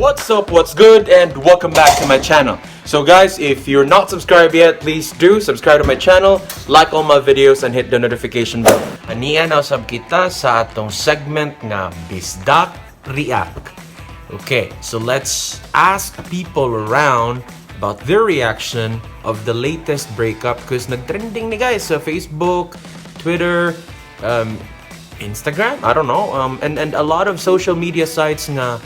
What's up, what's good, and welcome back to my channel. So guys, if you're not subscribed yet, please do subscribe to my channel, like all my videos, and hit the notification bell. Aniya na usab kita sa atong segment nga Bisdak React. Okay, so let's ask people around about their reaction of the latest breakup because nagtrending ni guys sa Facebook, Twitter, Instagram, I don't know, and a lot of social media sites nga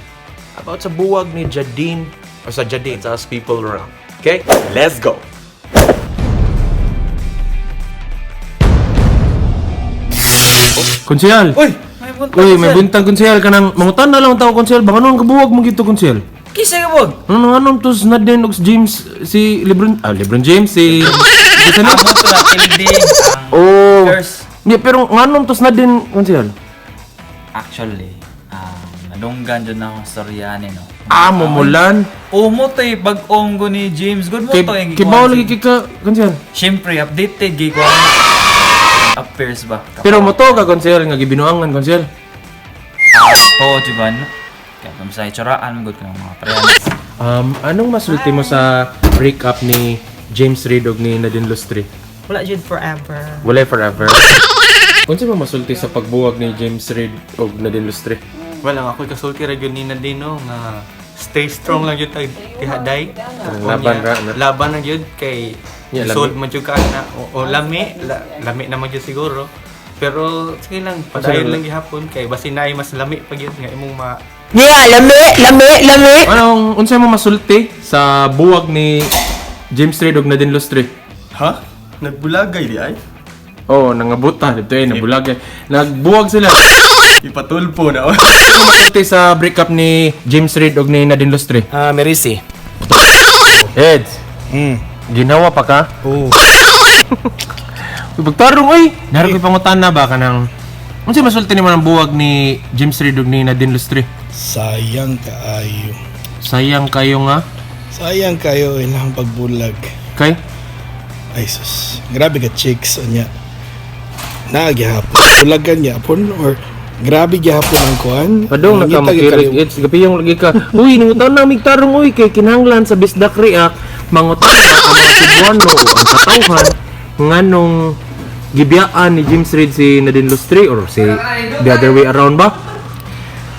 about sa buwag ni Jadine or sa Jadine, sa us people around. Okay, let's go. Konsehal. Uy! Uy, may buntag, konsehal, kanang mangutan na lang tao, konsehal, baka anong kabuwag mo gito, konsehal. Kisa ka bog! Ano ano to si Nadine og si James, si LeBron, ah, LeBron James, si si na. Amo to na tildi ang Oh. curse. Yeah, pero nganong to si Nadine, konsehal? Actually, nadunggan dyan na akong storya ni no. Ah, mumulan. O mo to eh, bag-ong ko ni James. Good mo Kay to eh. kay bawo lagi kay ka, konsehal. Siyempre, updated gay ko. Affairs ba? Pero mo to ka, konsehal, nga gibinuangan, konsehal. Ah, to, jugan. Kaya kung sa itsuraan, good ka ng mga parehan. Anong masulti mo sa breakup ni James Reid og ni Nadine Lustre? Wala jud forever. Wala forever. Unsa mo masulti sa pagbuwag ni James Reid og Nadine Lustre? Wala nga ako'y kasulti ra gyud ni Nadine no nga stay strong lang gyud tag tihaday. Laban ra, no? Laban na gyud kay Yeah, lisod lami. man gyud ka na o lami lami naman gyud siguro. Pero sige lang, padayon lang gihapon kay basin naay mas lami pa gyud nga imong ma Yeah, lami, lami, lami. Anong unsa mo masulti sa buwag ni James Reid og Nadine Lustre? Ha? Nagbulagay di ay? Oh, nangabuta dito eh, nabulag eh. Nagbuwag sila. Ipatulpo na. Ano masulti sa breakup ni James Reid og ni Nadine Lustre? Ah, Merisi. Eds. Ginawa pa ka? Oo. Pagtarong oy. Naro ko'y pangutana ba kanang unsa masulti nimo ng buwag ni James Reid og ni Nadine Lustre? Sayang kaayo. Sayang kayo nga. Sayang kayo ilang pagbulag. Kay Ay sus, grabe ka chicks unya. Naa gihapon. Bulagan gyapon or grabe gihapon ang kuan. Padong Nangita nakamukirig gyud it's gapiyong lagi ka. Uy, nangutan na mig tarong uy kay kinahanglan sa Bisdak React mangutan na ang mga Cebuano o ang katawhan nganong gibiyaan ni James Reid si Nadine Lustre or si the other way around ba?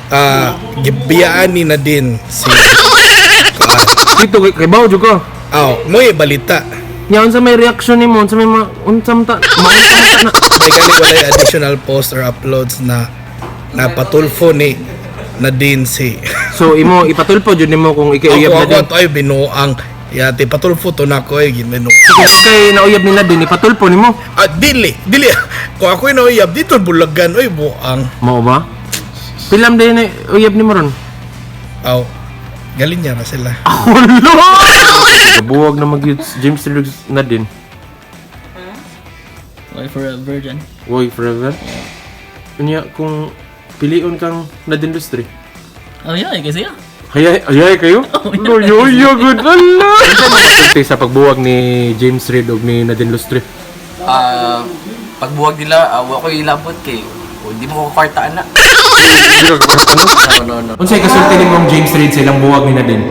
Ah, gibiyaan ni Nadine si kuan. Dito kay kay bawo jud ka. Aw, mo'y balita. Nya unsa may reaction nimo, unsa may ma, unsa man ta maunsa man ta na May gani walay additional post or uploads na napatulfo ni Nadine si. So imo ipatulpo jud nimo kung Ako ikiuyab ako Nadine. ato ay binuang. Yati patulfo to nako ay ginoo. Kung kay nauyab ni Nadine ipatulpo nimo. Ah, dili, dili. Kung ako'y nauyab, dito bulagan, oy, buang. Mao ba? Pilam din na uyab nimo ron. Aw, galing niya na sila. Hulo! Buwag na mag James Reid Nadine. Why forever dyan? Woy, forever. Unya, kung pilion kang Nadine Lustre. Oh yeah, kasi yeah. Hayay, hayay kayo? No, yo, yo, good. Ala! Unsa man masulti sa pagbuwag ni James Reid og ni Nadine Lustre? Ah, pagbuwag nila, wa ko ilabot kay o, di mo ko kwartaan na. Hindi ka kaparang ano? No, no, no. Unsay kasulti nimong James Reid sa ilang buwag ni Nadine?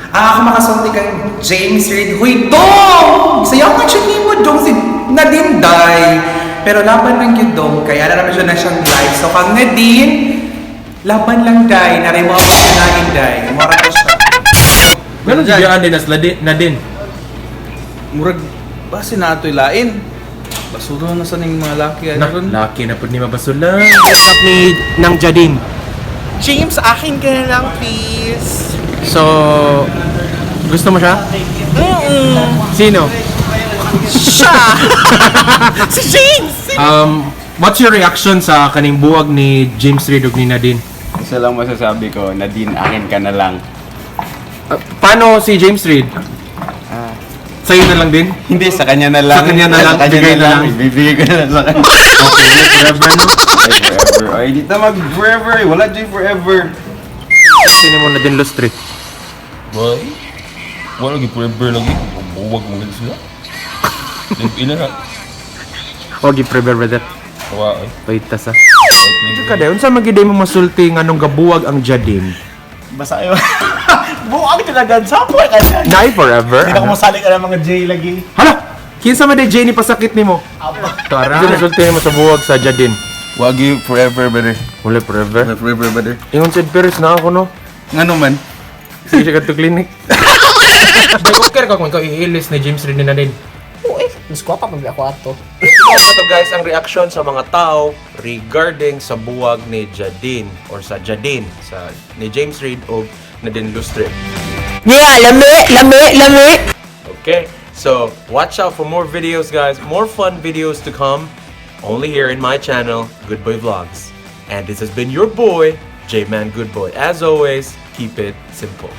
Ah, ako makasulti kay James Reid. Huy, dong! Sayaw ka siya nimo, dong, si Nadine Day. Pero laban lang yun, dong. Kaya na naman siya na siyang live. So, kang Nadine, laban lang, day. Naray mo ako sa nain, day. Mara ko siya. Ganun gibiyaan din as Nadine. Murag base na ato'y lain. Basura na sa ning mga laki ay Na, ron. laki na pud ni mabasulan. Break up ni ng Jadine. James, akin ka na lang, please. So, gusto mo siya? Sino? Siya! Si James! What's your reaction sa kaning buwag ni James Reid ug ni Nadine? Isa lang masasabi ko, Nadine, akin ka na lang. Paano si James Reid? Sa'yo na lang din? Hindi, sa kanya na lang. Sa kanya na lang, Sa kanya bigay na na lang. lang. Ibibigay ko na lang sa kanya. Okay, forever no? Ay, forever. Ay, dito mag forever. Wala dyan forever. Sino mo Nadine Lustre? Boy, wala lagi forever lagi. Buwag mo gid sila. Ila na. O, give forever, brother. Kawa ay. Paita sa. Ka dayon, unsa magiday mo masulti nga nung gabuwag ang Jadine? Basta ayo. Buang talaga sa ka dyan. Nay forever. Hindi na ko mosali ka ng mga J lagi. Hala! Kinsa man day Jenny pasakit nimo? Tara. Ano resulti nimo sa buwag sa Jadin? Wagi forever, brother. Wala forever. Wala forever, brother. Ingon si Ed Perez na ako no. Ngano man? Sige siya kadto clinic. Day okay ka kung ikaw iilis ni James Reid ni Nadine. Uy, mas gwapa pa ako ato. Ito to guys ang reaksyon sa mga tao regarding sa buwag ni Jadine or sa Jadine sa ni James Reid o Nadine Lustre. Yeah, lami, lami, lami. Okay? So, watch out for more videos, guys. More fun videos to come only here in my channel, Good Boy Vlogs. And this has been your boy, J-Man Good Boy. As always, keep it simple.